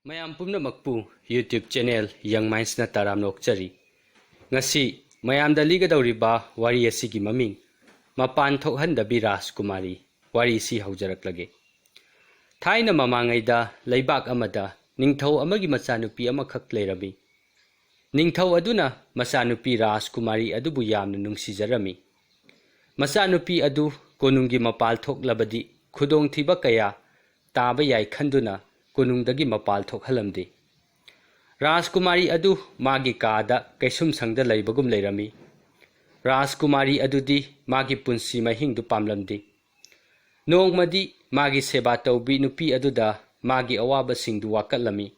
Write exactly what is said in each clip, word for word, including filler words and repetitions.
ꯃꯌꯥꯝ ꯄꯨꯝꯅꯃꯛꯄꯨ YouTube channel Young Mindsꯅ ꯇꯔꯥꯝꯅ ꯑꯣꯛꯆꯔꯤ꯫ ꯉꯁꯤ ꯃꯌꯥꯝꯗ ꯂꯤꯒꯗꯧꯔꯤꯕ ꯋꯥꯔꯤ ꯑꯁꯤꯒꯤ ꯃꯃꯤꯡ ꯃꯄꯥꯟ ꯊꯣꯛꯍꯟꯗꯕꯤ ꯔꯥꯖꯀꯨꯃꯥꯔꯤ꯫ ꯋꯥꯔꯤꯁꯤ ꯍꯧꯖꯔꯛꯂꯒꯦ꯫ ꯊꯥꯏꯅ ꯃꯃꯥꯡꯉꯩꯗ ꯂꯩꯕꯥꯛ ꯑꯃꯗ ꯅꯤꯡꯊꯧ ꯑꯃꯒꯤ ꯃꯆꯥꯅꯨꯄꯤ ꯑꯃꯈꯛ ꯂꯩꯔꯝꯃꯤ꯫ ꯅꯤꯡꯊꯧ ꯑꯗꯨꯅ ꯃꯆꯥꯅꯨꯄꯤ ꯔꯥꯖꯀꯨꯃꯥꯔꯤ ꯑꯗꯨꯕꯨ ꯌꯥꯝꯅ ꯅꯨꯡꯁꯤꯖꯔꯝꯃꯤ꯫ ꯃꯆꯥꯅꯨꯄꯤ ꯑꯗꯨ ꯀꯣꯅꯨꯡꯒꯤ ꯃꯄꯥꯜ ꯊꯣꯛꯂꯕꯗꯤ ꯈꯨꯗꯣꯡꯊꯤꯕ ꯀꯌꯥ ꯇꯥꯕ ꯌꯥꯏ ꯈꯟꯗꯨꯅ ꯀꯣꯅꯨꯡꯗꯒꯤ ꯃꯄꯥꯜ ꯊꯣꯛꯍꯜꯂꯝꯗꯦ꯫ ꯔꯥꯖꯀꯨꯃꯥꯔꯤ ꯑꯗꯨ ꯃꯥꯒꯤ ꯀꯥꯗ ꯀꯩꯁꯨꯝꯁꯪꯗ ꯂꯩꯕꯒꯨꯝ ꯂꯩꯔꯝꯃꯤ꯫ ꯔꯥꯖꯀꯨꯃꯥꯔꯤ ꯑꯗꯨꯗꯤ ꯃꯥꯒꯤ ꯄꯨꯟꯁꯤ ꯃꯍꯤꯡꯗꯨ ꯄꯥꯝꯂꯝꯗꯦ꯫ ꯅꯣꯡꯃꯗꯤ ꯃꯥꯒꯤ ꯁꯦꯕꯥ ꯇꯧꯕꯤ ꯅꯨꯄꯤ ꯑꯗꯨꯗ ꯃꯥꯒꯤ ꯑꯋꯥꯕꯁꯤꯡꯗꯨ ꯋꯥꯀꯠꯂꯝꯃꯤ꯫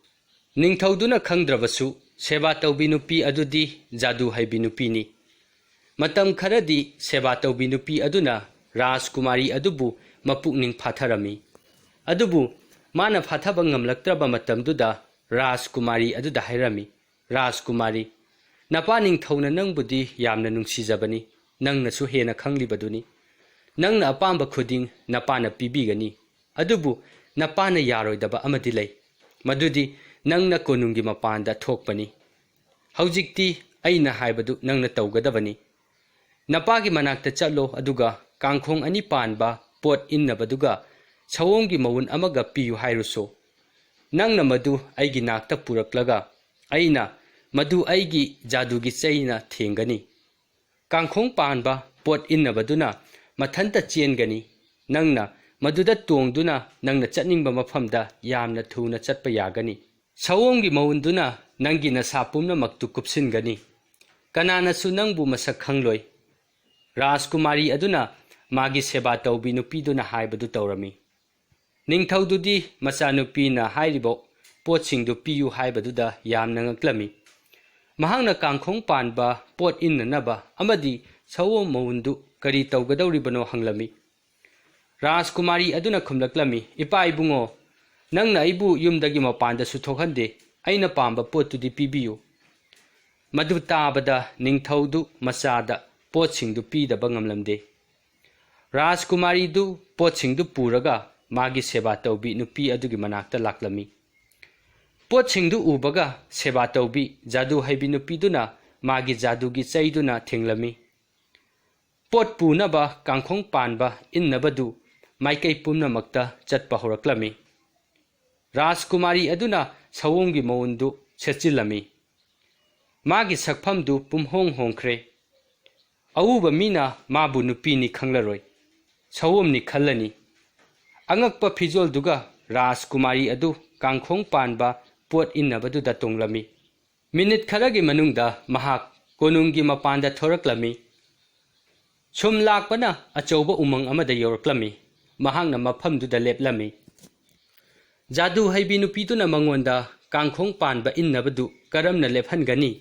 ꯅꯤꯡꯊꯧꯗꯨꯅ ꯈꯪꯗ꯭ꯔꯕꯁꯨ, ꯁꯦꯕꯥ ꯇꯧꯕꯤ ꯅꯨꯄꯤ ꯑꯗꯨꯗꯤ ꯖꯥꯗꯨ ꯍꯩꯕꯤ ꯅꯨꯄꯤꯅꯤ꯫ ꯃꯇꯝ ꯈꯔꯗꯤ ꯁꯦꯕꯥ ꯇꯧꯕꯤ ꯅꯨꯄꯤ ꯑꯗꯨꯅ ꯔꯥꯖꯀꯨꯃꯥꯔꯤ ꯑꯗꯨꯕꯨ ꯃꯄꯨꯛꯅꯤꯡ ꯐꯥꯊꯔꯝꯃꯤ꯫ ꯑꯗꯨꯕꯨ ꯃꯥꯅ ꯐꯥꯊꯕ ꯉꯝꯂꯛꯇ꯭ꯔꯕ ꯃꯇꯝꯗꯨꯗ ꯔꯥꯖꯀꯨꯃꯥꯔꯤ ꯑꯗꯨꯗ ꯍꯥꯏꯔꯝꯃꯤ, "ꯔꯥꯖꯀꯨꯃꯥꯔꯤ, ꯅꯄꯥ ꯅꯤꯡꯊꯧꯅ ꯅꯪꯕꯨꯗꯤ ꯌꯥꯝꯅ ꯅꯨꯡꯁꯤꯖꯕꯅꯤ, ꯅꯪꯅꯁꯨ ꯍꯦꯟꯅ ꯈꯪꯂꯤꯕꯗꯨꯅꯤ꯫ ꯅꯪꯅ ꯑꯄꯥꯝꯕ ꯈꯨꯗꯤꯡ ꯅꯄꯥꯅ ꯄꯤꯕꯤꯒꯅꯤ꯫ ꯑꯗꯨꯕꯨ ꯅꯄꯥꯅ ꯌꯥꯔꯣꯏꯗꯕ ꯑꯃꯗꯤ ꯂꯩ꯫ ꯃꯗꯨꯗꯤ ꯅꯪꯅ ꯀꯣꯅꯨꯡꯒꯤ ꯃꯄꯥꯟꯗ ꯊꯣꯛꯄꯅꯤ꯫ ꯍꯧꯖꯤꯛꯇꯤ ꯑꯩꯅ ꯍꯥꯏꯕꯗꯨ ꯅꯪꯅ ꯇꯧꯒꯗꯕꯅꯤ꯫ ꯅꯄꯥꯒꯤ ꯃꯅꯥꯛꯇ ꯆꯠꯂꯣ, ꯑꯗꯨꯒ ꯀꯥꯡꯈꯣꯡ ꯑꯅꯤ ꯄꯥꯟꯕ ꯄꯣꯠ ꯏꯟꯅꯕꯗꯨꯒ ꯁꯑꯣꯝꯒꯤ ꯃꯎꯟ ꯑꯃꯒ ꯄꯤꯌꯨ ꯍꯥꯏꯔꯨꯁꯣ꯫ ꯅꯪꯅ ꯃꯗꯨ ꯑꯩꯒꯤ ꯅꯥꯛꯇ ꯄꯨꯔꯛꯂꯒ ꯑꯩꯅ ꯃꯗꯨ ꯑꯩꯒꯤ ꯖꯥꯗꯨꯒꯤ ꯆꯩꯅ ꯊꯦꯡꯒꯅꯤ꯫ ꯀꯥꯡꯈꯣꯡ ꯄꯥꯟꯕ ꯄꯣꯠ ꯏꯟꯅꯕꯗꯨꯅ ꯃꯊꯟꯇ ꯆꯦꯟꯒꯅꯤ꯫ ꯅꯪꯅ ꯃꯗꯨꯗ ꯇꯣꯡꯗꯨꯅ ꯅꯪꯅ ꯆꯠꯅꯤꯡꯕ ꯃꯐꯝꯗ ꯌꯥꯝꯅ ꯊꯨꯅ ꯆꯠꯄ ꯌꯥꯒꯅꯤ꯫ ꯁꯑꯣꯝꯒꯤ ꯃꯎꯟꯗꯨꯅ ꯅꯪꯒꯤ ꯅꯁꯥ ꯄꯨꯝꯅꯃꯛꯇꯨ ꯀꯨꯞꯁꯤꯟꯒꯅꯤ꯫ ꯀꯅꯥꯅꯁꯨ ꯅꯪꯕꯨ ꯃꯁꯛ ꯈꯪꯂꯣꯏ꯫" ꯔꯥꯖꯀꯨꯃꯥꯔꯤ ꯑꯗꯨꯅ ꯃꯥꯒꯤ ꯁꯦꯕꯥ ꯇꯧꯕꯤ ꯅꯨꯄꯤꯗꯨꯅ ꯍꯥꯏꯕꯗꯨ ꯇꯧꯔꯝꯃꯤ꯫ ꯅꯤꯡꯊꯧꯗꯨꯗꯤ ꯃꯆꯥꯅꯨꯄꯤꯅ ꯍꯥꯏꯔꯤꯕ ꯄꯣꯠꯁꯤꯡꯗꯨ ꯄꯤꯌꯨ ꯍꯥꯏꯕꯗꯨꯗ ꯌꯥꯝꯅ ꯉꯛꯂꯝꯃꯤ꯫ ꯃꯍꯥꯛꯅ ꯀꯥꯡꯈꯣꯡ ꯄꯥꯟꯕ ꯄꯣꯠ ꯏꯟꯅꯅꯕ ꯑꯃꯗꯤ ꯁꯑꯣꯝ ꯃꯎꯟꯗꯨ ꯀꯔꯤ ꯇꯧꯒꯗꯧꯔꯤꯕꯅꯣ ꯍꯪꯂꯝꯃꯤ꯫ ꯔꯥꯖꯀꯨꯃꯥꯔꯤ ꯑꯗꯨꯅ ꯈꯨꯝꯂꯛꯂꯝꯃꯤ, "ꯏꯄꯥ ꯏꯕꯨꯡꯉꯣ, ꯅꯪꯅ ꯑꯩꯕꯨ ꯌꯨꯝꯗꯒꯤ ꯃꯄꯥꯟꯗꯁꯨ ꯊꯣꯛꯍꯟꯗꯦ, ꯑꯩꯅ ꯄꯥꯝꯕ ꯄꯣꯠꯇꯨꯗꯤ ꯄꯤꯕꯤꯌꯨ꯫" ꯃꯗꯨ ꯇꯥꯕꯗ ꯅꯤꯡꯊꯧꯗꯨ ꯃꯆꯥꯗ ꯄꯣꯠꯁꯤꯡꯗꯨ ꯄꯤꯗꯕ ꯉꯝꯂꯝꯗꯦ꯫ ꯔꯥꯖꯀꯨꯃꯥꯔꯤꯗꯨ ꯄꯣꯠꯁꯤꯡꯗꯨ ꯄꯨꯔꯒ ꯃꯥꯒꯤ ꯁꯦꯕꯥ ꯇꯧꯕꯤ ꯅꯨꯄꯤ ꯑꯗꯨꯒꯤ ꯃꯅꯥꯛꯇ ꯂꯥꯛꯂꯝꯃꯤ꯫ ꯄꯣꯠꯁꯤꯡꯗꯨ ꯎꯕꯒ ꯁꯦꯕꯥ ꯇꯧꯕꯤ ꯖꯥꯗꯨ ꯍꯩꯕꯤ ꯅꯨꯄꯤꯗꯨꯅ ꯃꯥꯒꯤ ꯖꯥꯗꯨꯒꯤ ꯆꯩꯗꯨꯅ ꯊꯤꯡꯂꯝꯃꯤ꯫ ꯄꯣꯠ ꯄꯨꯅꯕ ꯀꯥꯡꯈꯣꯡ ꯄꯥꯟꯕ ꯏꯟꯅꯕꯗꯨ ꯃꯥꯏꯀꯩ ꯄꯨꯝꯅꯃꯛꯇ ꯆꯠꯄ ꯍꯧꯔꯛꯂꯝꯃꯤ꯫ ꯔꯥꯖꯀꯨꯃꯥꯔꯤ ꯑꯗꯨꯅ ꯁꯑꯣꯝꯒꯤ ꯃꯑꯣꯟꯗꯨ ꯁꯦꯠꯆꯤꯜꯂꯝꯃꯤ꯫ ꯃꯥꯒꯤ ꯁꯛꯐꯝꯗꯨ ꯄꯨꯝꯍꯣꯡ ꯍꯣꯡꯈ꯭ꯔꯦ꯫ ꯑꯎꯕ ꯃꯤꯅ ꯃꯥꯕꯨ ꯅꯨꯄꯤꯅꯤ ꯈꯪꯂꯔꯣꯏ, ꯁꯑꯣꯝꯅꯤ ꯈꯜꯂꯅꯤ꯫ ꯑꯉꯛꯄ ꯐꯤꯖꯣꯜꯗꯨꯒ ꯔꯥꯖꯀꯨꯃꯥꯔꯤ ꯑꯗꯨ ꯀꯥꯡꯈꯣꯡ ꯄꯥꯟꯕ ꯄꯣꯠ ꯏꯟꯅꯕꯗꯨꯗ ꯇꯣꯡꯂꯝꯃꯤ꯫ ꯃꯤꯅꯤꯠ ꯈꯔꯒꯤ ꯃꯅꯨꯡꯗ ꯃꯍꯥꯛ ꯀꯣꯅꯨꯡꯒꯤ ꯃꯄꯥꯟꯗ ꯊꯣꯔꯛꯂꯝꯃꯤ꯫ ꯁꯨꯝ ꯂꯥꯛꯄꯅ ꯑꯆꯧꯕ ꯎꯃꯪ ꯑꯃꯗ ꯌꯧꯔꯛꯂꯝꯃꯤ꯫ ꯃꯍꯥꯛꯅ ꯃꯐꯝꯗꯨꯗ ꯂꯦꯞꯂꯝꯃꯤ꯫ ꯖꯥꯗꯨ ꯍꯩꯕꯤ ꯅꯨꯄꯤꯗꯨꯅ ꯃꯉꯣꯟꯗ ꯀꯥꯡꯈꯣꯡ ꯄꯥꯟꯕ ꯏꯟꯅꯕꯗꯨ ꯀꯔꯝꯅ ꯂꯦꯞꯍꯟꯒꯅꯤ,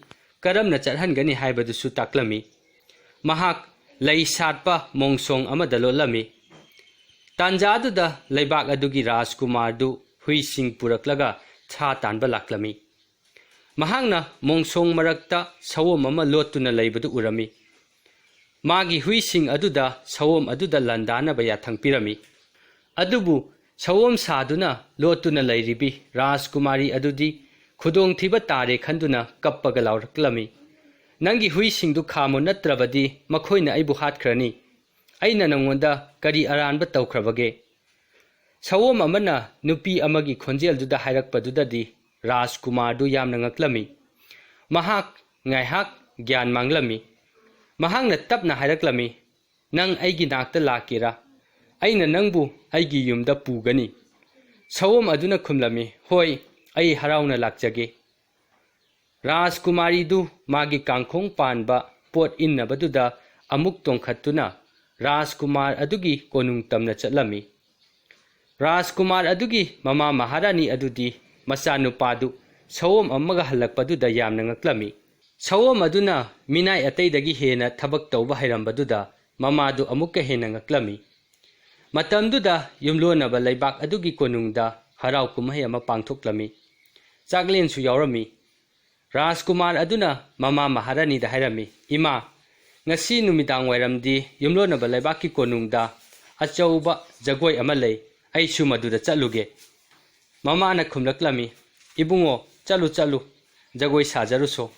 ꯀꯔꯝꯅ ꯆꯠꯍꯟꯒꯅꯤ ꯍꯥꯏꯕꯗꯨꯁꯨ ꯇꯥꯛꯂꯝꯃꯤ꯫ ꯃꯍꯥꯛ ꯂꯩ ꯁꯥꯠꯄ ꯃꯣꯡꯁꯣꯡ ꯑꯃꯗ ꯂꯣꯠꯂꯝꯃꯤ꯫ ꯇꯥꯟꯖꯥꯗꯨꯗ ꯂꯩꯕꯥꯛ ꯑꯗꯨꯒꯤ ꯔꯥꯖꯀꯨꯃꯥꯔꯗꯨ ꯍꯨꯏꯁꯤꯡ ꯄꯨꯔꯛꯂꯒ ꯁꯥ ꯇꯥꯟꯕ ꯂꯥꯛꯂꯝꯃꯤ꯫ ꯃꯍꯥꯛꯅ ꯃꯣꯡꯁꯣꯡ ꯃꯔꯛꯇ ꯁꯑꯣꯝ ꯑꯃ ꯂꯣꯠꯇꯨꯅ ꯂꯩꯕꯗꯨ ꯎꯔꯝꯃꯤ꯫ ꯃꯥꯒꯤ ꯍꯨꯏꯁꯤꯡ ꯑꯗꯨꯗ ꯁꯑꯣꯝ ꯑꯗꯨꯗ ꯂꯥꯟꯗꯥꯅꯕ ꯌꯥꯊꯪ ꯄꯤꯔꯝꯃꯤ꯫ ꯑꯗꯨꯕꯨ ꯁꯑꯣꯝ ꯁꯥꯗꯨꯅ ꯂꯣꯠꯇꯨꯅ ꯂꯩꯔꯤꯕꯤ ꯔꯥꯖꯀꯨꯃꯥꯔꯤ ꯑꯗꯨꯗꯤ ꯈꯨꯗꯣꯡꯊꯤꯕ ꯇꯥꯔꯦ ꯈꯟꯗꯨꯅ ꯀꯞꯄꯒ ꯂꯥꯎꯔꯛꯂꯝꯃꯤ, "ꯅꯪꯒꯤ ꯍꯨꯏꯁꯤꯡꯗꯨ ꯈꯥꯝꯃꯨ, ꯅꯠꯇ꯭ꯔꯕꯗꯤ ꯃꯈꯣꯏꯅ ꯑꯩꯕꯨ ꯍꯥꯠꯈ꯭ꯔꯅꯤ꯫ ꯑꯩꯅ ꯅꯉꯣꯟꯗ ꯀꯔꯤ ꯑꯔꯥꯟꯕ ꯇꯧꯈ꯭ꯔꯕꯒꯦ?" ꯁꯑꯣꯝ ꯑꯃꯅ ꯅꯨꯄꯤ ꯑꯃꯒꯤ ꯈꯣꯟꯖꯦꯜꯗꯨꯗ ꯍꯥꯏꯔꯛꯄꯗꯨꯗꯗꯤ ꯔꯥꯖꯀꯨꯃꯥꯔꯗꯨ ꯌꯥꯝꯅ ꯉꯛꯂꯝꯃꯤ꯫ ꯃꯍꯥꯛ ꯉꯥꯏꯍꯥꯛ ꯒ꯭ꯌꯥꯟ ꯃꯥꯡꯂꯝꯃꯤ꯫ ꯃꯍꯥꯛꯅ ꯇꯞꯅ ꯍꯥꯏꯔꯛꯂꯝꯃꯤ, "ꯅꯪ ꯑꯩꯒꯤ ꯅꯥꯛꯇ ꯂꯥꯛꯀꯦꯔꯥ? ꯑꯩꯅ ꯅꯪꯕꯨ ꯑꯩꯒꯤ ꯌꯨꯝꯗ ꯄꯨꯒꯅꯤ꯫" ꯁꯑꯣꯝ ꯑꯗꯨꯅ ꯈꯨꯝꯂꯝꯃꯤ, "ꯍꯣꯏ, ꯑꯩ ꯍꯔꯥꯎꯅ ꯂꯥꯛꯆꯒꯦ꯫" ꯔꯥꯖꯀꯨꯃꯥꯔꯤꯗꯨ ꯃꯥꯒꯤ ꯀꯥꯡꯈꯣꯡ ꯄꯥꯟꯕ ꯄꯣꯠ ꯏꯟꯅꯕꯗꯨꯗ ꯑꯃꯨꯛ ꯇꯣꯡꯈꯠꯇꯨꯅ ꯔꯥꯖꯀꯨꯃꯥꯔ ꯑꯗꯨꯒꯤ ꯀꯣꯅꯨꯡ ꯇꯝꯅ ꯆꯠꯂꯝꯃꯤ꯫ ꯔꯥꯖꯀꯨꯃꯥꯔ ꯑꯗꯨꯒꯤ ꯃꯃꯥ ꯃꯍꯥꯔꯥꯅꯤ ꯑꯗꯨꯗꯤ ꯃꯆꯥꯅꯨꯄꯥꯗꯨ ꯁꯑꯣꯝ ꯑꯃꯒ ꯍꯜꯂꯛꯄꯗꯨꯗ ꯌꯥꯝꯅ ꯉꯛꯂꯝꯃꯤ꯫ ꯁꯑꯣꯝ ꯑꯗꯨꯅ ꯃꯤꯅꯥꯏ ꯑꯇꯩꯗꯒꯤ ꯍꯦꯟꯅ ꯊꯕꯛ ꯇꯧꯕ ꯍꯩꯔꯝꯕꯗꯨꯗ ꯃꯃꯥꯗꯨ ꯑꯃꯨꯛꯀ ꯍꯦꯟꯅ ꯉꯛꯂꯝꯃꯤ꯫ ꯃꯇꯝꯗꯨꯗ ꯌꯨꯝꯂꯣꯟꯅꯕ ꯂꯩꯕꯥꯛ ꯑꯗꯨꯒꯤ ꯀꯣꯅꯨꯡꯗ ꯍꯔꯥꯎ ꯀꯨꯝꯍꯩ ꯑꯃ ꯄꯥꯡꯊꯣꯛꯂꯝꯃꯤ꯫ ꯆꯥꯛꯂꯦꯟꯁꯨ ꯌꯥꯎꯔꯝꯃꯤ꯫ ꯔꯥꯖꯀꯨꯃꯥꯔ ꯑꯗꯨꯅ ꯃꯃꯥ ꯃꯍꯥꯔꯥꯅꯤꯗ ꯍꯥꯏꯔꯝꯃꯤ, "ꯏꯃꯥ, ꯉꯁꯤ ꯅꯨꯃꯤꯗꯥꯡ ꯋꯥꯏꯔꯝꯗꯤ ꯌꯨꯝꯂꯣꯟꯅꯕ ꯂꯩꯕꯥꯛꯀꯤ ꯀꯣꯅꯨꯡꯗ ꯑꯆꯧꯕ ꯖꯒꯣꯏ ꯑꯃ ꯂꯩ, ꯑꯩꯁꯨ ꯃꯗꯨꯗ ꯆꯠꯂꯨꯒꯦ꯫" ꯃꯃꯥꯅ ꯈꯨꯝꯂꯛꯂꯝꯃꯤ, "ꯏꯕꯨꯡꯉꯣ, ꯆꯠꯂꯨ, ꯆꯠꯂꯨ, ꯖꯒꯣꯏ ꯁꯥꯖꯔꯨꯁꯣ꯫"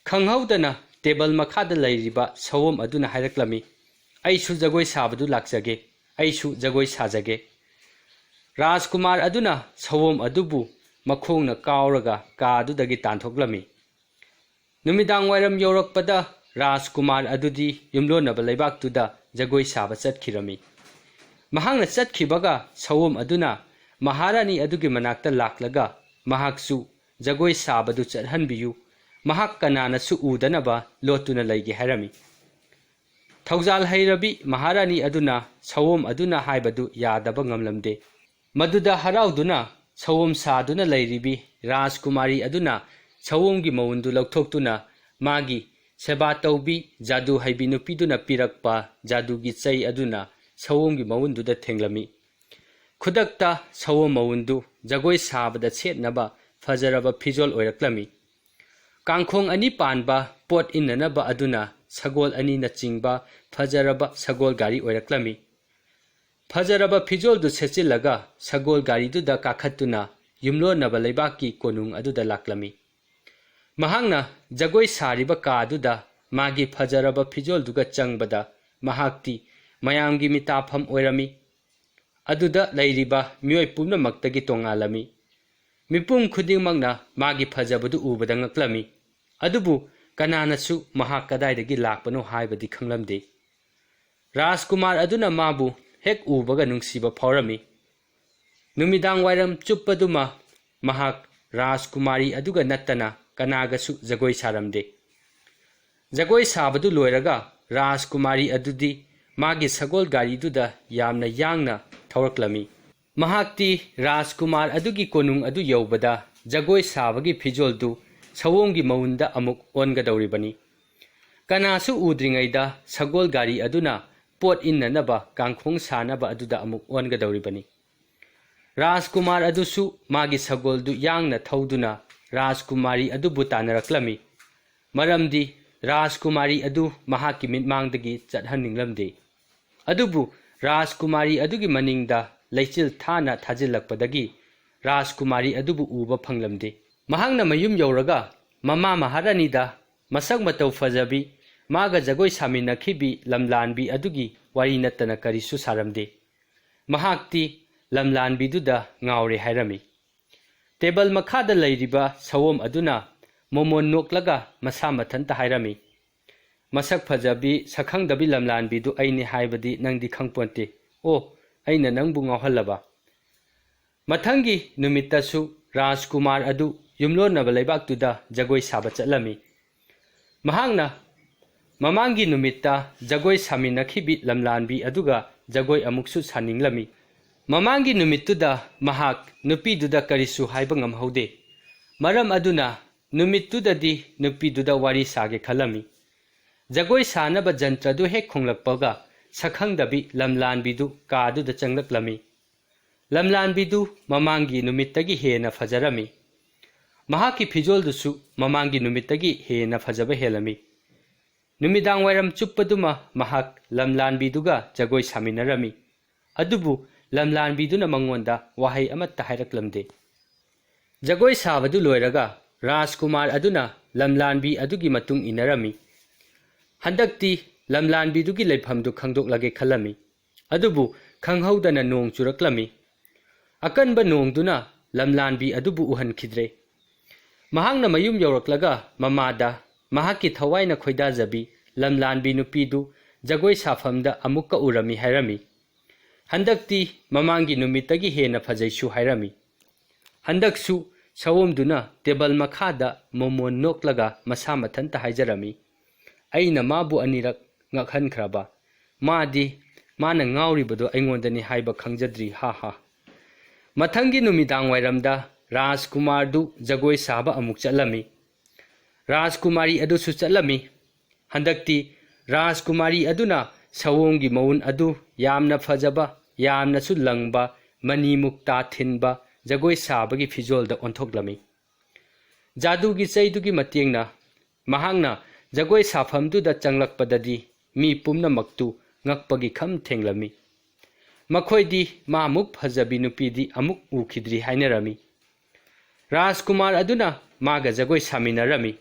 ꯈꯪꯍꯧꯗꯅ ꯇꯦꯕꯜ ꯃꯈꯥꯗ ꯂꯩꯔꯤꯕ ꯁꯑꯣꯝ ꯑꯗꯨꯅ ꯍꯥꯏꯔꯛꯂꯝꯃꯤ, "ꯑꯩꯁꯨ ꯖꯒꯣꯏ ꯁꯥꯕꯗꯨ ꯂꯥꯛꯆꯒꯦ, ꯑꯩꯁꯨ ꯖꯒꯣꯏ ꯁꯥꯖꯒꯦ꯫" ꯔꯥꯖꯀꯨꯃꯥꯔ ꯑꯗꯨꯅ ꯁꯑꯣꯝ ꯑꯗꯨꯕꯨ ꯃꯈꯣꯡꯅ ꯀꯥꯎꯔꯒ ꯀꯥ ꯑꯗꯨꯗꯒꯤ ꯇꯥꯟꯊꯣꯛꯂꯝꯃꯤ꯫ ꯅꯨꯃꯤꯗꯥꯡ ꯋꯥꯏꯔꯝ ꯌꯧꯔꯛꯄꯗ ꯔꯥꯖꯀꯨꯃꯥꯔ ꯑꯗꯨꯗꯤ ꯌꯨꯝꯂꯣꯟꯅꯕ ꯂꯩꯕꯥꯛꯇꯨꯗ ꯖꯒꯣꯏ ꯁꯥꯕ ꯆꯠꯈꯤꯔꯝꯃꯤ꯫ ꯃꯍꯥꯛꯅ ꯆꯠꯈꯤꯕꯒ ꯁꯑꯣꯝ ꯑꯗꯨꯅ ꯃꯍꯥꯔꯥꯅꯤ ꯑꯗꯨꯒꯤ ꯃꯅꯥꯛꯇ ꯂꯥꯛꯂꯒ ꯃꯍꯥꯛꯁꯨ ꯖꯒꯣꯏ ꯁꯥꯕꯗꯨ ꯆꯠꯍꯟꯕꯤꯌꯨ, ꯃꯍꯥꯛ ꯀꯅꯥꯅꯁꯨ ꯎꯗꯅꯕ ꯂꯣꯠꯇꯨꯅ ꯂꯩꯒꯦ ꯍꯥꯏꯔꯝꯃꯤ꯫ ꯊꯧꯖꯥꯜ ꯍꯩꯔꯕꯤ ꯃꯍꯥꯔꯥꯅꯤ ꯑꯗꯨꯅ ꯁꯑꯣꯝ ꯑꯗꯨꯅ ꯍꯥꯏꯕꯗꯨ ꯌꯥꯗꯕ ꯉꯝꯂꯝꯗꯦ꯫ ꯃꯗꯨꯗ ꯍꯔꯥꯎꯗꯨꯅ ꯁꯑꯣꯝ ꯁꯥꯗꯨꯅ ꯂꯩꯔꯤꯕꯤ ꯔꯥꯖꯀꯨꯃꯥꯔꯤ ꯑꯗꯨꯅ ꯁꯑꯣꯝꯒꯤ ꯃꯎꯟꯗꯨ ꯂꯧꯊꯣꯛꯇꯨꯅ ꯃꯥꯒꯤ ꯁꯦꯕꯥ ꯇꯧꯕꯤ ꯖꯥꯗꯨ ꯍꯩꯕꯤ ꯅꯨꯄꯤꯗꯨꯅ ꯄꯤꯔꯛꯄ ꯖꯥꯗꯨꯒꯤ ꯆꯩ ꯑꯗꯨꯅ ꯁꯑꯣꯝꯒꯤ ꯃꯎꯟꯗꯨꯗ ꯊꯦꯡꯂꯝꯃꯤ꯫ ꯈꯨꯗꯛꯇ ꯁꯑꯣꯝ ꯃꯎꯟꯗꯨ ꯖꯒꯣꯏ ꯁꯥꯕꯗ ꯁꯦꯠꯅꯕ ꯐꯖꯔꯕ ꯐꯤꯖꯣꯜ ꯑꯣꯏꯔꯛꯂꯝꯃꯤ꯫ ꯀꯥꯡꯈꯣꯡ ꯑꯅꯤ ꯄꯥꯟꯕ ꯄꯣꯠ ꯏꯟꯅꯅꯕ ꯑꯗꯨꯅ ꯁꯒꯣꯜ ꯑꯅꯤꯅꯆꯤꯡꯕ ꯐꯖꯔꯕ ꯁꯒꯣꯜ ꯒꯥꯔꯤ ꯑꯣꯏꯔꯛꯂꯝꯃꯤ꯫ ꯐꯖꯔꯕ ꯐꯤꯖꯣꯜꯗꯨ ꯁꯦꯠꯆꯤꯜꯂꯒ ꯁꯒꯣꯜ ꯒꯥꯔꯤꯗꯨꯗ ꯀꯥꯈꯠꯇꯨꯅ ꯌꯨꯝꯂꯣꯟꯅꯕ ꯂꯩꯕꯥꯛꯀꯤ ꯀꯣꯅꯨꯡ ꯑꯗꯨꯗ ꯂꯥꯛꯂꯝꯃꯤ꯫ ꯃꯍꯥꯛꯅ ꯖꯒꯣꯏ ꯁꯥꯔꯤꯕ ꯀꯥ ꯑꯗꯨꯗ ꯃꯥꯒꯤ ꯐꯖꯔꯕ ꯐꯤꯖꯣꯜꯗꯨꯒ ꯆꯪꯕꯗ ꯃꯍꯥꯛꯇꯤ ꯃꯌꯥꯝꯒꯤ ꯃꯤꯇꯥꯐꯝ ꯑꯣꯏꯔꯝꯃꯤ꯫ ꯑꯗꯨꯗ ꯂꯩꯔꯤꯕ ꯃꯤꯑꯣꯏ ꯄꯨꯝꯅꯃꯛꯇꯒꯤ ꯇꯣꯉꯥꯜꯂꯝꯃꯤ꯫ ꯃꯤꯄꯨꯝ ꯈꯨꯗꯤꯡꯃꯛꯅ ꯃꯥꯒꯤ ꯐꯖꯕꯗꯨ ꯎꯕꯗ ꯉꯛꯂꯝꯃꯤ꯫ ꯑꯗꯨꯕꯨ ꯀꯅꯥꯅꯁꯨ ꯃꯍꯥꯛ ꯀꯗꯥꯏꯗꯒꯤ ꯂꯥꯛꯄꯅꯣ ꯍꯥꯏꯕꯗꯤ ꯈꯪꯂꯝꯗꯦ꯫ ꯔꯥꯖꯀꯨꯃꯥꯔ ꯑꯗꯨꯅ ꯃꯥꯕꯨ ꯍꯦꯛ ꯎꯕꯒ ꯅꯨꯡꯁꯤꯕ ꯐꯥꯎꯔꯝꯃꯤ꯫ ꯅꯨꯃꯤꯗꯥꯡ ꯋꯥꯏꯔꯝ ꯆꯨꯞꯄꯗꯨꯃ ꯃꯍꯥꯛ ꯔꯥꯖꯀꯨꯃꯥꯔꯤ ꯑꯗꯨꯒ ꯅꯠꯇꯅ ꯀꯅꯥꯒꯁꯨ ꯖꯒꯣꯏ ꯁꯥꯔꯝꯗꯦ꯫ ꯖꯒꯣꯏ ꯁꯥꯕꯗꯨ ꯂꯣꯏꯔꯒ ꯔꯥꯖꯀꯨꯃꯥꯔꯤ ꯑꯗꯨꯗꯤ ꯃꯥꯒꯤ ꯁꯒꯣꯜ ꯒꯥꯔꯤꯗꯨꯗ ꯌꯥꯝꯅ ꯌꯥꯡꯅ ꯊꯧꯔꯛꯂꯝꯃꯤ꯫ ꯃꯍꯥꯛꯇꯤ ꯔꯥꯖꯀꯨꯃꯥꯔ ꯑꯗꯨꯒꯤ ꯀꯣꯅꯨꯡ ꯑꯗꯨ ꯌꯧꯕꯗ ꯖꯒꯣꯏ ꯁꯥꯕꯒꯤ ꯐꯤꯖꯣꯜꯗꯨ ꯁꯑꯣꯝꯒꯤ ꯃꯎꯟꯗ ꯑꯃꯨꯛ ꯑꯣꯟꯒꯗꯧꯔꯤꯕꯅꯤ꯫ ꯀꯅꯥꯁꯨ ꯎꯗ꯭ꯔꯤꯉꯩꯗ ꯁꯒꯣꯜ ꯒꯥꯔꯤ ꯑꯗꯨꯅ ꯄꯣꯠ ꯏꯟꯅꯅꯕ ꯀꯥꯡꯈꯣꯡ ꯁꯥꯅꯕ ꯑꯗꯨꯗ ꯑꯃꯨꯛ ꯑꯣꯟꯒꯗꯧꯔꯤꯕꯅꯤ꯫ ꯔꯥꯖꯀꯨꯃꯥꯔ ꯑꯗꯨꯁꯨ ꯃꯥꯒꯤ ꯁꯒꯣꯜꯗꯨ ꯌꯥꯡꯅ ꯊꯧꯗꯨꯅ ꯔꯥꯖꯀꯨꯃꯥꯔꯤ ꯑꯗꯨꯕꯨ ꯇꯥꯟꯅꯔꯛꯂꯝꯃꯤ꯫ ꯃꯔꯝꯗꯤ ꯔꯥꯖꯀꯨꯃꯥꯔꯤ ꯑꯗꯨ ꯃꯍꯥꯛꯀꯤ ꯃꯤꯠꯃꯥꯡꯗꯒꯤ ꯆꯠꯍꯟꯅꯤꯡꯂꯝꯗꯦ꯫ ꯑꯗꯨꯕꯨ ꯔꯥꯖꯀꯨꯃꯥꯔꯤ ꯑꯗꯨꯒꯤ ꯃꯅꯤꯡꯗ ꯂꯩꯆꯤꯜ ꯊꯥꯅ ꯊꯥꯖꯤꯜꯂꯛꯄꯗꯒꯤ ꯔꯥꯖꯀꯨꯃꯥꯔꯤ ꯑꯗꯨꯕꯨ ꯎꯕ ꯐꯪꯂꯝꯗꯦ꯫ ꯃꯍꯥꯛꯅ ꯃꯌꯨꯝ ꯌꯧꯔꯒ ꯃꯃꯥ ꯃꯍꯥꯔꯥꯅꯤꯗ ꯃꯁꯛ ꯃꯇꯧ ꯐꯖꯕꯤ, ꯃꯥꯒ ꯖꯒꯣꯏ ꯁꯥꯃꯤꯟꯅꯈꯤꯕꯤ ꯂꯝꯂꯥꯟꯕꯤ ꯑꯗꯨꯒꯤ ꯋꯥꯔꯤ ꯅꯠꯇꯅ ꯀꯔꯤꯁꯨ ꯁꯥꯔꯝꯗꯦ꯫ ꯃꯍꯥꯛꯇꯤ ꯂꯝꯂꯥꯟꯕꯤꯗꯨꯗ ꯉꯥꯎꯔꯦ ꯍꯥꯏꯔꯝꯃꯤ꯫ ꯇꯦꯕꯜ ꯃꯈꯥꯗ ꯂꯩꯔꯤꯕ ꯁꯑꯣꯝ ꯑꯗꯨꯅ ꯃꯣꯃꯣꯟ ꯅꯣꯛꯂꯒ ꯃꯁꯥ ꯃꯊꯟꯇ ꯍꯥꯏꯔꯝꯃꯤ, "ꯃꯁꯛ ꯐꯖꯕꯤ, ꯁꯛꯈꯪꯗꯕꯤ ꯂꯝꯂꯥꯟꯕꯤꯗꯨ ꯑꯩꯅꯤ ꯍꯥꯏꯕꯗꯤ ꯅꯪꯗꯤ ꯈꯪꯄꯣꯟꯇꯦ꯫ ꯑꯣ, ꯑꯩꯅ ꯅꯪꯕꯨ ꯉꯥꯎꯍꯜꯂꯕ?" ꯃꯊꯪꯒꯤ ꯅꯨꯃꯤꯠꯇꯁꯨ ꯔꯥꯖꯀꯨꯃꯥꯔ ꯑꯗꯨ ꯌꯨꯝꯂꯣꯟꯅꯕ ꯂꯩꯕꯥꯛꯇꯨꯗ ꯖꯒꯣꯏ ꯁꯥꯕ ꯆꯠꯂꯝꯃꯤ꯫ ꯃꯍꯥꯛꯅ ꯃꯃꯥꯡꯒꯤ ꯅꯨꯃꯤꯠꯇ ꯖꯒꯣꯏ ꯁꯥꯃꯤꯟꯅꯈꯤꯕꯤ ꯂꯝꯂꯥꯟꯕꯤ ꯑꯗꯨꯒ ꯖꯒꯣꯏ ꯑꯃꯨꯛꯁꯨ ꯁꯥꯅꯤꯡꯂꯝꯃꯤ꯫ ꯃꯃꯥꯡꯒꯤ ꯅꯨꯃꯤꯠꯇꯨꯗ ꯃꯍꯥꯛ ꯅꯨꯄꯤꯗꯨꯗ ꯀꯔꯤꯁꯨ ꯍꯥꯏꯕ ꯉꯝꯍꯧꯗꯦ꯫ ꯃꯔꯝ ꯑꯗꯨꯅ ꯅꯨꯃꯤꯠꯇꯨꯗꯗꯤ ꯅꯨꯄꯤꯗꯨꯗ ꯋꯥꯔꯤ ꯁꯥꯒꯦ ꯈꯜꯂꯝꯃꯤ꯫ ꯖꯒꯣꯏ ꯁꯥꯅꯕ ꯖꯟꯇ꯭ꯔꯗꯨ ꯍꯦꯛ ꯈꯣꯡꯂꯛꯄꯒ ꯁꯛꯈꯪꯗꯕꯤ ꯂꯝꯂꯥꯟꯕꯤꯗꯨ ꯀꯥꯗꯨꯗ ꯆꯪꯂꯛꯂꯝꯃꯤ꯫ ꯂꯝꯂꯥꯟꯕꯤꯗꯨ ꯃꯃꯥꯡꯒꯤ ꯅꯨꯃꯤꯠꯇꯒꯤ ꯍꯦꯟꯅ ꯐꯖꯔꯝꯃꯤ꯫ ꯃꯍꯥꯛꯀꯤ ꯐꯤꯖꯣꯜꯗꯨꯁꯨ ꯃꯃꯥꯡꯒꯤ ꯅꯨꯃꯤꯠꯇꯒꯤ ꯍꯦꯟꯅ ꯐꯖꯕ ꯍꯦꯜꯂꯝꯃꯤ꯫ ꯅꯨꯃꯤꯗꯥꯡ ꯋꯥꯏꯔꯝ ꯆꯨꯞꯄꯗꯨꯃ ꯃꯍꯥꯛ ꯂꯝꯂꯥꯟꯕꯤꯗꯨꯒ ꯖꯒꯣꯏ ꯁꯥꯃꯤꯟꯅꯔꯝꯃꯤ꯫ ꯑꯗꯨꯕꯨ ꯂꯝꯂꯥꯟꯕꯤꯗꯨꯅ ꯃꯉꯣꯟꯗ ꯋꯥꯍꯩ ꯑꯃꯠꯇ ꯍꯥꯏꯔꯛꯂꯝꯗꯦ꯫ ꯖꯒꯣꯏ ꯁꯥꯕꯗꯨ ꯂꯣꯏꯔꯒ ꯔꯥꯖꯀꯨꯃꯥꯔ ꯑꯗꯨꯅ ꯂꯝꯂꯥꯟꯕꯤ ꯑꯗꯨꯒꯤ ꯃꯇꯨꯡ ꯏꯟꯅꯔꯝꯃꯤ꯫ ꯍꯟꯗꯛꯇꯤ ꯂꯝꯂꯥꯟꯕꯤꯗꯨꯒꯤ ꯂꯩꯐꯝꯗꯨ ꯈꯪꯗꯣꯛꯂꯒꯦ ꯈꯜꯂꯝꯃꯤ꯫ ꯑꯗꯨꯕꯨ ꯈꯪꯍꯧꯗꯅ ꯅꯣꯡ ꯆꯨꯔꯛꯂꯝꯃꯤ꯫ ꯑꯀꯟꯕ ꯅꯣꯡꯗꯨꯅ ꯂꯝꯂꯥꯟꯕꯤ ꯑꯗꯨꯕꯨ ꯎꯍꯟꯈꯤꯗ꯭ꯔꯦ꯫ ꯃꯍꯥꯛꯅ ꯃꯌꯨꯝ ꯌꯧꯔꯛꯂꯒ ꯃꯃꯥꯗ ꯃꯍꯥꯛꯀꯤ ꯊꯋꯥꯏꯅ ꯈꯣꯏꯗꯥꯖꯕꯤ ꯂꯝꯂꯥꯟꯕꯤ ꯅꯨꯄꯤꯗꯨ ꯖꯒꯣꯏ ꯁꯥꯐꯝꯗ ꯑꯃꯨꯛꯀ ꯎꯔꯝꯃꯤ ꯍꯥꯏꯔꯝꯃꯤ꯫ ꯍꯟꯗꯛꯇꯤ ꯃꯃꯥꯡꯒꯤ ꯅꯨꯃꯤꯠꯇꯒꯤ ꯍꯦꯟꯅ ꯐꯖꯩꯁꯨ ꯍꯥꯏꯔꯝꯃꯤ꯫ ꯍꯟꯗꯛꯁꯨ ꯁꯑꯣꯝꯗꯨꯅ ꯇꯦꯕꯜ ꯃꯈꯥꯗ ꯃꯣꯃꯣꯟ ꯅꯣꯛꯂꯒ ꯃꯁꯥ ꯃꯊꯟꯇ ꯍꯥꯏꯖꯔꯝꯃꯤ, "ꯑꯩꯅ ꯃꯥꯕꯨ ꯑꯅꯤꯔꯛ ꯉꯛꯍꯟꯈ꯭ꯔꯕ꯫ ꯃꯥꯗꯤ ꯃꯥꯅ ꯉꯥꯎꯔꯤꯕꯗꯨ ꯑꯩꯉꯣꯟꯗꯅꯤ ꯍꯥꯏꯕ ꯈꯪꯖꯗ꯭ꯔꯤ, ꯍꯥ ꯍꯥ꯫" ꯃꯊꯪꯒꯤ ꯅꯨꯃꯤꯗꯥꯡ ꯋꯥꯏꯔꯝꯗ ꯔꯥꯖꯀꯨꯃꯥꯔꯗꯨ ꯖꯒꯣꯏ ꯁꯥꯕ ꯑꯃꯨꯛ ꯆꯠꯂꯝꯃꯤ꯫ ꯔꯥꯖꯀꯨꯃꯥꯔꯤ ꯑꯗꯨꯁꯨ ꯆꯠꯂꯝꯃꯤ꯫ ꯍꯟꯗꯛꯇꯤ ꯔꯥꯖꯀꯨꯃꯥꯔꯤ ꯑꯗꯨꯅ ꯁꯑꯣꯝꯒꯤ ꯃꯑꯣꯡ ꯑꯗꯨ ꯌꯥꯝꯅ ꯐꯖꯕ, ꯌꯥꯝꯅꯁꯨ ꯂꯪꯕ, ꯃꯅꯤ ꯃꯨꯛꯇꯥ ꯊꯤꯟꯕ ꯖꯒꯣꯏ ꯁꯥꯕꯒꯤ ꯐꯤꯖꯣꯜꯗ ꯑꯣꯟꯊꯣꯛꯂꯝꯃꯤ꯫ ꯖꯥꯗꯨꯒꯤ ꯆꯩꯗꯨꯒꯤ ꯃꯇꯦꯡꯅ ꯃꯍꯥꯛꯅ ꯖꯒꯣꯏ ꯁꯥꯐꯝꯗꯨꯗ ꯆꯪꯂꯛꯄꯗꯗꯤ ꯃꯤ ꯄꯨꯝꯅꯃꯛꯇꯨ ꯉꯛꯄꯒꯤ ꯈꯝ ꯊꯦꯡꯂꯝꯃꯤ꯫ ꯃꯈꯣꯏꯗꯤ ꯃꯥꯃꯨꯛ ꯐꯖꯕꯤ ꯅꯨꯄꯤꯗꯤ ꯑꯃꯨꯛ ꯎꯈꯤꯗ꯭ꯔꯤ ꯍꯥꯏꯅꯔꯝꯃꯤ꯫ ꯔꯥꯖꯀꯨꯃꯥꯔ ꯑꯗꯨꯅ ꯃꯥꯒ ꯖꯒꯣꯏ ꯁꯥꯃꯤꯟꯅꯔꯝꯃꯤ꯫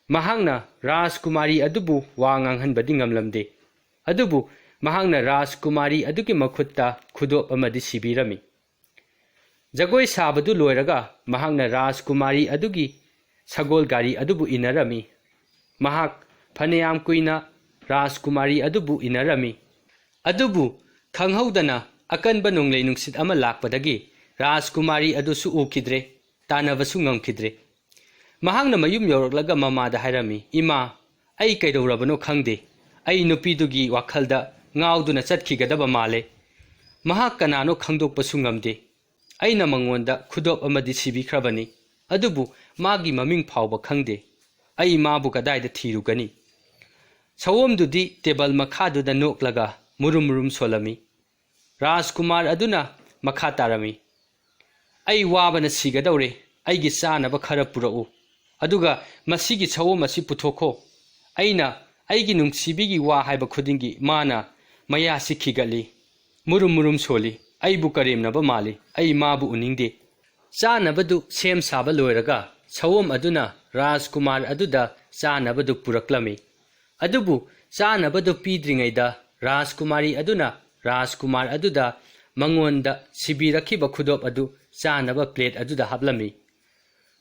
ꯃꯍꯥꯛꯅ ꯔꯥꯖꯀꯨꯃꯥꯔꯤ ꯑꯗꯨꯕꯨ ꯋꯥ ꯉꯥꯡꯍꯟꯕꯗꯤ ꯉꯝꯂꯝꯗꯦ꯫ ꯑꯗꯨꯕꯨ ꯃꯍꯥꯛꯅ ꯔꯥꯖꯀꯨꯃꯥꯔꯤ ꯑꯗꯨꯒꯤ ꯃꯈꯨꯠꯇ ꯈꯨꯗꯣꯞ ꯑꯃꯗꯤ ꯁꯤꯕꯤꯔꯝꯃꯤ꯫ ꯖꯒꯣꯏ ꯁꯥꯕꯗꯨ ꯂꯣꯏꯔꯒ ꯃꯍꯥꯛꯅ ꯔꯥꯖꯀꯨꯃꯥꯔꯤ ꯑꯗꯨꯒꯤ ꯁꯒꯣꯜ ꯒꯥꯔꯤ ꯑꯗꯨꯕꯨ ꯏꯟꯅꯔꯝꯃꯤ꯫ ꯃꯍꯥꯛ ꯐꯅꯌꯥꯝ ꯀꯨꯏꯅ ꯔꯥꯖꯀꯨꯃꯥꯔꯤ ꯑꯗꯨꯕꯨ ꯏꯟꯅꯔꯝꯃꯤ꯫ ꯑꯗꯨꯕꯨ ꯈꯪꯍꯧꯗꯅ ꯑꯀꯟꯕ ꯅꯣꯡꯂꯩ ꯅꯨꯡꯁꯤꯠ ꯑꯃ ꯂꯥꯛꯄꯗꯒꯤ ꯔꯥꯖꯀꯨꯃꯥꯔꯤ ꯑꯗꯨꯁꯨ ꯎꯈꯤꯗ꯭ꯔꯦ, ꯇꯥꯟꯅꯕꯁꯨ ꯉꯝꯈꯤꯗ꯭ꯔꯦ꯫ ꯃꯍꯥꯛꯅ ꯃꯌꯨꯝ ꯌꯧꯔꯛꯂꯒ ꯃꯃꯥꯗ ꯍꯥꯏꯔꯝꯃꯤ, "ꯏꯃꯥ, ꯑꯩ ꯀꯩꯗꯧꯔꯕꯅꯣ ꯈꯪꯗꯦ꯫ ꯑꯩ ꯅꯨꯄꯤꯗꯨꯒꯤ ꯋꯥꯈꯜꯗ ꯉꯥꯎꯗꯨꯅ ꯆꯠꯈꯤꯒꯗꯕ ꯃꯥꯜꯂꯦ꯫ ꯃꯍꯥꯛ ꯀꯅꯥꯅꯣ ꯈꯪꯗꯣꯛꯄꯁꯨ ꯉꯝꯗꯦ꯫ ꯑꯩꯅ ꯃꯉꯣꯟꯗ ꯈꯨꯗꯣꯞ ꯑꯃꯗꯤ ꯁꯤꯕꯤꯈ꯭ꯔꯕꯅꯤ, ꯑꯗꯨꯕꯨ ꯃꯥꯒꯤ ꯃꯃꯤꯡ ꯐꯥꯎꯕ ꯈꯪꯗꯦ꯫ ꯑꯩ ꯃꯥꯕꯨ ꯀꯗꯥꯏꯗ ꯊꯤꯔꯨꯒꯅꯤ?" ꯁꯑꯣꯝꯗꯨꯗꯤ ꯇꯦꯕꯜ ꯃꯈꯥꯗꯨꯗ ꯅꯣꯛꯂꯒ ꯃꯨꯔꯨꯝ ꯃꯨꯔꯨꯝ ꯁꯣꯜꯂꯝꯃꯤ꯫ ꯔꯥꯖꯀꯨꯃꯥꯔ ꯑꯗꯨꯅ ꯃꯈꯥ ꯇꯥꯔꯝꯃꯤ, "ꯑꯩ ꯋꯥꯕꯅ ꯁꯤꯒꯗꯧꯔꯦ꯫ ꯑꯩꯒꯤ ꯆꯥꯅꯕ ꯈꯔ ꯄꯨꯔꯛꯎ꯫ ꯑꯗꯨꯒ ꯃꯁꯤꯒꯤ ꯁꯑꯣꯝ ꯑꯁꯤ ꯄꯨꯊꯣꯛꯈꯣ꯫ ꯑꯩꯅ ꯑꯩꯒꯤ ꯅꯨꯡꯁꯤꯕꯤꯒꯤ ꯋꯥ ꯍꯥꯏꯕ ꯈꯨꯗꯤꯡꯒꯤ ꯃꯥꯅ ꯃꯌꯥꯁꯤ ꯈꯤꯒꯠꯂꯤ꯫ ꯃꯨꯔꯨꯝ ꯃꯨꯔꯨꯝ ꯁꯣꯜꯂꯤ꯫ ꯑꯩꯕꯨ ꯀꯔꯦꯝꯅꯕ ꯃꯥꯜꯂꯤ꯫ ꯑꯩ ꯃꯥꯕꯨ ꯎꯅꯤꯡꯗꯦ꯫" ꯆꯥꯅꯕꯗꯨ ꯁꯦꯝ ꯁꯥꯕ ꯂꯣꯏꯔꯒ ꯁꯑꯣꯝ ꯑꯗꯨꯅ ꯔꯥꯖꯀꯨꯃꯥꯔ ꯑꯗꯨꯗ ꯆꯥꯅꯕꯗꯨ ꯄꯨꯔꯛꯂꯝꯃꯤ꯫ ꯑꯗꯨꯕꯨ ꯆꯥꯅꯕꯗꯨ ꯄꯤꯗ꯭ꯔꯤꯉꯩꯗ ꯔꯥꯖꯀꯨꯃꯥꯔꯤ ꯑꯗꯨꯅ ꯔꯥꯖꯀꯨꯃꯥꯔ ꯑꯗꯨꯗ ꯃꯉꯣꯟꯗ ꯁꯤꯕꯤꯔꯛꯈꯤꯕ ꯈꯨꯗꯣꯞ ꯑꯗꯨ ꯆꯥꯅꯕ ꯄ꯭ꯂꯦꯠ ꯑꯗꯨꯗ ꯍꯥꯞꯂꯝꯃꯤ꯫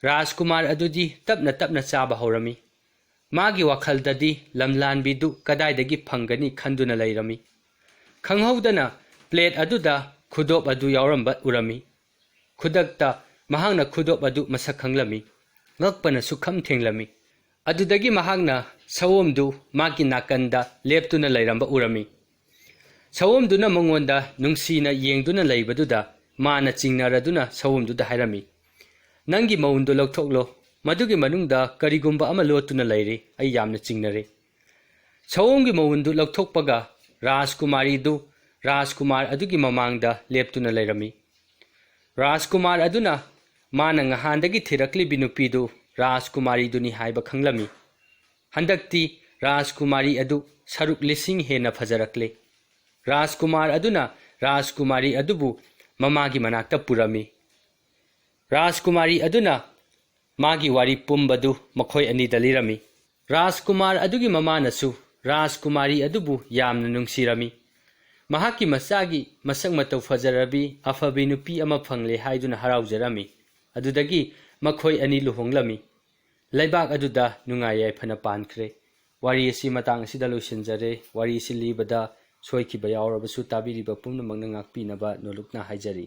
ꯔꯥꯖꯀꯨꯃꯥꯔ ꯑꯗꯨꯗꯤ ꯇꯞꯅ ꯇꯞꯅ ꯆꯥꯕ ꯍꯧꯔꯝꯃꯤ꯫ ꯃꯥꯒꯤ ꯋꯥꯈꯜꯗꯗꯤ ꯂꯝꯂꯥꯟꯕꯤꯗꯨ ꯀꯗꯥꯏꯗꯒꯤ ꯐꯪꯒꯅꯤ ꯈꯟꯗꯨꯅ ꯂꯩꯔꯝꯃꯤ꯫ ꯈꯪꯍꯧꯗꯅ ꯄ꯭ꯂꯦꯠ ꯑꯗꯨꯗ ꯈꯨꯗꯣꯞ ꯑꯗꯨ ꯌꯥꯎꯔꯝꯕ ꯎꯔꯝꯃꯤ꯫ ꯈꯨꯗꯛꯇ ꯃꯍꯥꯛꯅ ꯈꯨꯗꯣꯞ ꯑꯗꯨ ꯃꯁꯛ ꯈꯪꯂꯝꯃꯤ꯫ ꯉꯛꯄꯅ ꯁꯨꯛꯈꯝ ꯊꯦꯡꯂꯝꯃꯤ꯫ ꯑꯗꯨꯗꯒꯤ ꯃꯍꯥꯛꯅ ꯁꯑꯣꯝꯗꯨ ꯃꯥꯒꯤ ꯅꯥꯀꯟꯗ ꯂꯦꯞꯇꯨꯅ ꯂꯩꯔꯝꯕ ꯎꯔꯝꯃꯤ꯫ ꯁꯑꯣꯝꯗꯨꯅ ꯃꯉꯣꯟꯗ ꯅꯨꯡꯁꯤꯅ ꯌꯦꯡꯗꯨꯅ ꯂꯩꯕꯗꯨꯗ ꯃꯥꯅ ꯆꯤꯡꯅꯔꯗꯨꯅ ꯁꯑꯣꯝꯗꯨꯗ ꯍꯥꯏꯔꯝꯃꯤ, "ꯅꯪꯒꯤ ꯃꯎꯟꯗꯨ ꯂꯧꯊꯣꯛꯂꯣ꯫ ꯃꯗꯨꯒꯤ ꯃꯅꯨꯡꯗ ꯀꯔꯤꯒꯨꯝꯕ ꯑꯃ ꯂꯣꯠꯇꯨꯅ ꯂꯩꯔꯤ꯫ ꯑꯩ ꯌꯥꯝꯅ ꯆꯤꯡꯅꯔꯦ꯫" ꯁꯑꯣꯝꯒꯤ ꯃꯎꯟꯗꯨ ꯂꯧꯊꯣꯛꯄꯒ ꯔꯥꯖꯀꯨꯃꯥꯔꯤꯗꯨ ꯔꯥꯖꯀꯨꯃꯥꯔ ꯑꯗꯨꯒꯤ ꯃꯃꯥꯡꯗ ꯂꯦꯞꯇꯨꯅ ꯂꯩꯔꯝꯃꯤ꯫ ꯔꯥꯖꯀꯨꯃꯥꯔ ꯑꯗꯨꯅ ꯃꯥꯅ ꯉꯍꯥꯟꯗꯒꯤ ꯊꯤꯔꯛꯂꯤꯕꯤ ꯅꯨꯄꯤꯗꯨ ꯔꯥꯖꯀꯨꯃꯥꯔꯤꯗꯨꯅꯤ ꯍꯥꯏꯕ ꯈꯪꯂꯝꯃꯤ꯫ ꯍꯟꯗꯛꯇꯤ ꯔꯥꯖꯀꯨꯃꯥꯔꯤ ꯑꯗꯨ ꯁꯔꯨꯛ ꯂꯤꯁꯤꯡ ꯍꯦꯟꯅ ꯐꯖꯔꯛꯂꯦ꯫ ꯔꯥꯖꯀꯨꯃꯥꯔ ꯑꯗꯨꯅ ꯔꯥꯖꯀꯨꯃꯥꯔꯤ ꯑꯗꯨꯕꯨ ꯃꯃꯥꯒꯤ ꯃꯅꯥꯛꯇ ꯄꯨꯔꯝꯃꯤ꯫ ꯔꯥꯖꯀꯨꯃꯥꯔꯤ ꯑꯗꯨꯅ ꯃꯥꯒꯤ ꯋꯥꯔꯤ ꯄꯨꯝꯕꯗꯨ ꯃꯈꯣꯏ ꯑꯅꯤꯗ ꯂꯤꯔꯝꯃꯤ꯫ ꯔꯥꯖꯀꯨꯃꯥꯔ ꯑꯗꯨꯒꯤ ꯃꯃꯥꯅꯁꯨ ꯔꯥꯖꯀꯨꯃꯥꯔꯤ ꯑꯗꯨꯕꯨ ꯌꯥꯝꯅ ꯅꯨꯡꯁꯤꯔꯝꯃꯤ꯫ ꯃꯍꯥꯛꯀꯤ ꯃꯆꯥꯒꯤ ꯃꯁꯛ ꯃꯇꯧ ꯐꯖꯔꯕꯤ ꯑꯐꯕꯤ ꯅꯨꯄꯤ ꯑꯃ ꯐꯪꯂꯦ ꯍꯥꯏꯗꯨꯅ ꯍꯔꯥꯎꯖꯔꯝꯃꯤ꯫ ꯑꯗꯨꯗꯒꯤ ꯃꯈꯣꯏ ꯑꯅꯤ ꯂꯨꯍꯣꯡꯂꯝꯃꯤ꯫ ꯂꯩꯕꯥꯛ ꯑꯗꯨꯗ ꯅꯨꯡꯉꯥꯏ ꯌꯥꯏꯐꯅ ꯄꯥꯟꯈ꯭ꯔꯦ꯫ ꯋꯥꯔꯤ ꯑꯁꯤ ꯃꯇꯥꯡ ꯑꯁꯤꯗ ꯂꯣꯏꯁꯤꯟꯖꯔꯦ꯫ ꯋꯥꯔꯤ ꯑꯁꯤ ꯂꯤꯕꯗ ꯁꯣꯏꯈꯤꯕ ꯌꯥꯎꯔꯕꯁꯨ ꯇꯥꯕꯤꯔꯤꯕ ꯄꯨꯝꯅꯃꯛꯅ ꯉꯥꯛꯄꯤꯅꯕ ꯅꯣꯂꯨꯛꯅ ꯍꯥꯏꯖꯔꯤ꯫